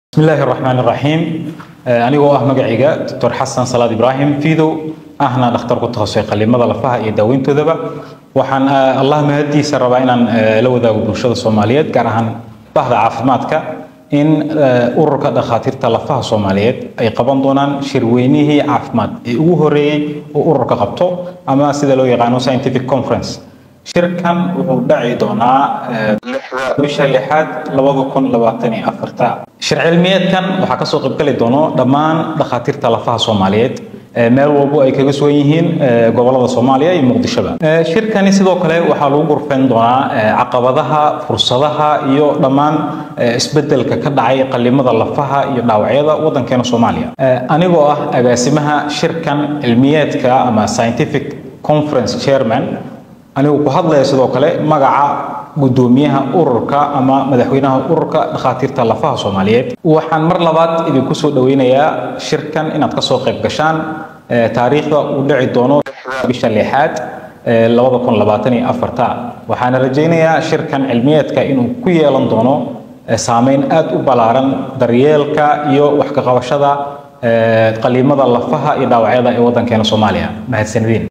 Bismi illaahi raxmaan raxiim. Anigoo ah magacayga Doctor Xasan Salaad Ibraahim Fiidow, ahna dhakhtar ku takhasusay qalimada lafaha iyo daaweyntoodaba, waxaan Allah mahadiisa rabaa inaan la wadaago bulshada Soomaaliyeed, gaar ahaan bahda caafimaadka, in ururka dhakhaatiirta lafaha Soomaaliyeed ay qaban doonaan shirweynihii caafimaad ee ugu horeeyey oo ururka qabto, ama sida loo yaqaano scientific conference. Shirkan wuxuu dhaci doonaa bisha lixaad 2024. Shir cilmiyeedkan waxaa kasoo qaybgali doono dhammaan dhakhaatiirta lafaha Soomaaliyeed meel walbo ay kaga sugan yihiin gobolada Soomaaliya iyo Muqdishoba. Shirkani sidoo kale waxaa lagu gurfayn doonaa caqabadaha, fursadaha iyo dhammaan isbedelka ka dhacay qalimada lafaha iyo dhaawacyada waddankeena Soomaaliya. Anigoo ah agaasimaha shirkan cilmiyeedka ama scientific conference chairman, anigu ku hadlaya sidoo kale magaca guddoomiyaha ururka ama madaxweynaha ururka dhakhaatiirta lafaha Soomaaliyeed, waxaan mar labaad idinku soo dhoweynayaa shirkan inaad kasoo qayb gashaan. Taariikhda uu dhici doono bisha lixaad 2024. Waxaana rajaynayaa shirkan cilmiyeedka inuu ku yeelan doono saameyn aada u ballaaran daryeelka iyo wax ka qabashada qaliimada lafaha iyo dhaawacyada ee waddankeena Soomaaliya. Mahadsanediin.